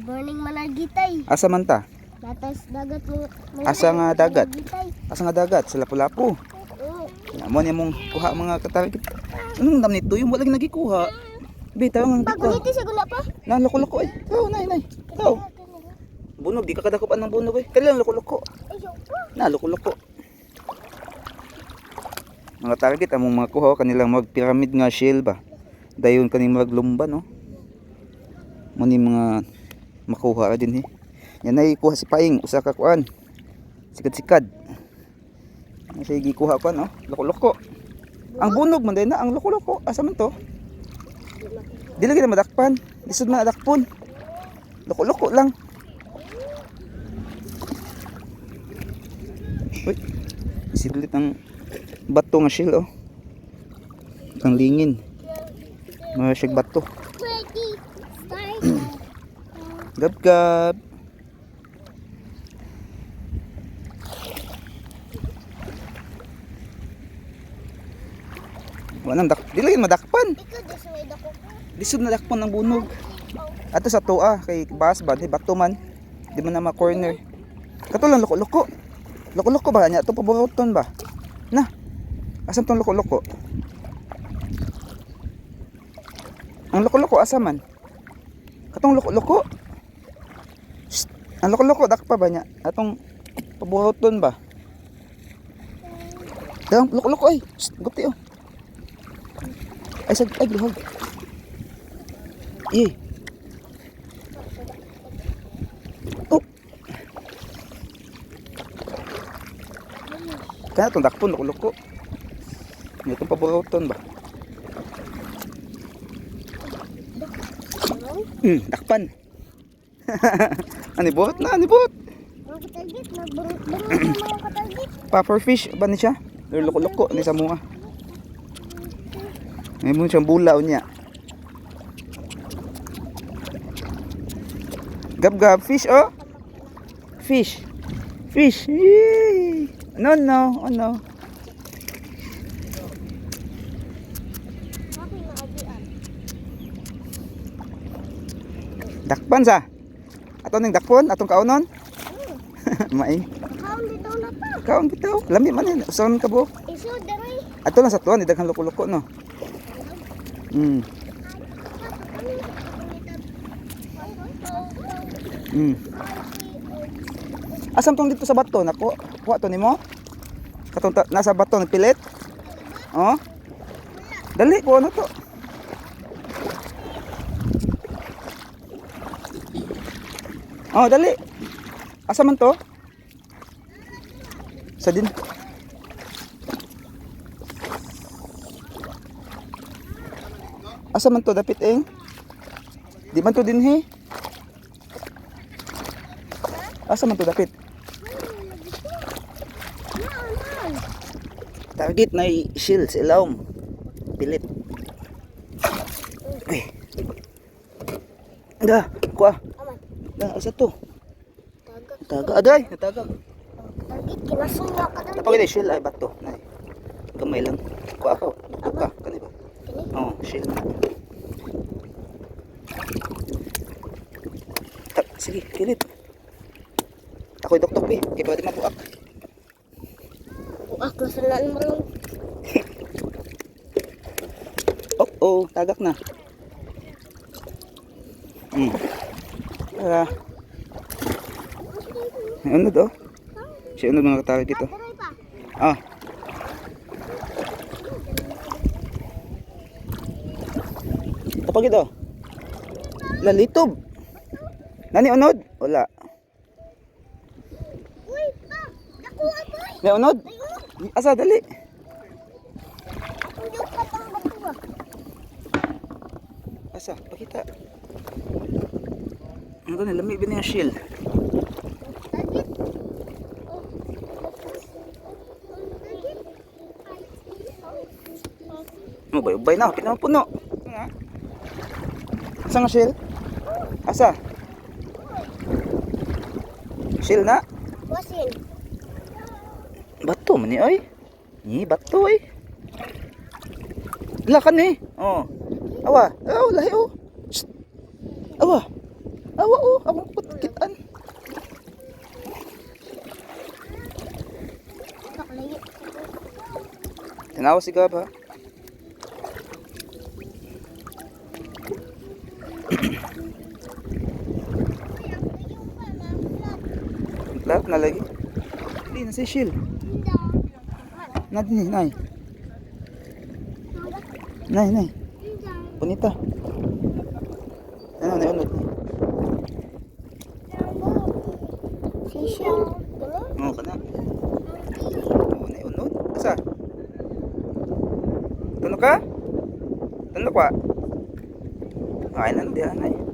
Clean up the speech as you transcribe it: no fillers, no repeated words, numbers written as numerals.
Burning managitay. Asa man ta? Natas dagat mo. Asa nga dagat? Managitay. Asa nga dagat? Sa Lapu-Lapu. Oo. Mo niya mong kuha, mga katarget. Anong dam nito? Yung wala nagikuha. Be, tayo nga dito. Paguniti sa gula pa. Na loko-loko ay. Tao, nay, nay. Tao. Bunog, di ka kadakupan ng bunog eh. Kailan loko-loko? Ayaw pa. Na loko-loko. Mga target among mga kuha kanilang mag pyramid nga shell ba. Dayon kaning maglumba, no. Mo ni mga makuha ra din eh. Yan ay kuha si Paing usa ka kuan. Sikad-sikad. Ang siya gikuha kuan, oh. Loko-loko. Ang bunog man din na ang loko-loko. Asa man to? Di lagi na madakpan. Lisod man adakpon. Loko-loko lang. Uy. Silit ang bato nga shell, oh. Ang lingin. Mga siyag bato. Ready. Start. Gab gab. Wala dak di lagi madakpan. Ikaw di sa may dako. Lisod na dakpan ng bunog. Ato sa tua kay bas ba di bato man. Di man na ma-corner. Kato lang loko-loko. Loko-loko ba nya to paboruton ba? Na. Asan tong loko-loko? Ang loko-loko asa man? Katong loko-loko. Shh! Ang loko-loko dakpa ba niya? Atong paboruton ba? Dang loko-loko ay. Shh, gupti oh. Ay sag ay luhag. Eh. Oh. Kaya itong dakpon, loko-loko. Itong paboruton ba? Dakpan. Ani bot na, ani bot. Mga katarget, nagburot-burot na mga katarget. Puffer fish ba ni siya? Or loko-loko ni sa mga. May mo siyang bulaw niya. Gab gab fish, oh. Fish. Fish. Yay! No, no, oh no. Ako yung naagian. Dakpan sa. Ato ning dakpon, atong kaunon. Maing. Kaon dito na pa. Kaon bitaw. Lami man yan. Usa man ka buok. Iso dere. Ato lang sa tuwan, di daghan loko-loko, no. Asam tong dito sa bato nako? Kuha to nimo? Katong nasa bato nagpilit? Oh. Dali kuha na to. Oh, dali. Asa man to? Sa din. Asa man to dapit eng? Di man to dinhi. Asa man to dapit? Target na shield sa ilawom. Pilit. Uy. Da, kuha. Aman. Da, asa to? Tagak. Taga, aday, nataga. Target kinasunya ka target. Tapos gid shield ay bato. Nay. Gamay lang. Kuha ka. Tuktok ka kani ba? Kini. Oh, shield na. Sige, kilit. Ako'y doktok eh. Kaya pwede mabuak. Buak na salaan mo lang. Oh, tagak na. Tara. May unod oh. Si unod, mga katarget oh. Dere pa. Ah. Kapag ito. Lalitob. Nani unod? Wala. Uy, pa. Dako apoy. May unod? Asa dali? Akong yung patang bato ah. Asa, pakita. Ano to, lami ba niya shield? Target. Oh. Target. Mo bay bay na, pina puno. Asa nga shield? Asa? Shield na? Wasin. Bato man ni oy. Ni bato oy. Dala ka ni. Oh. Awa, aw lahi oh. Shh. Awa. Awa oh, akong kitaan. Nakalayo. Tanawa si Gab ha. Lahat na lagi. Hindi na si Shil. Na din nay. Nay, nay. Punita. Ano na unod ni? Sisyo. Oo kana. Oo, na unod. Asa? Tuno ka? Tuno ka? Ay, nan di anay.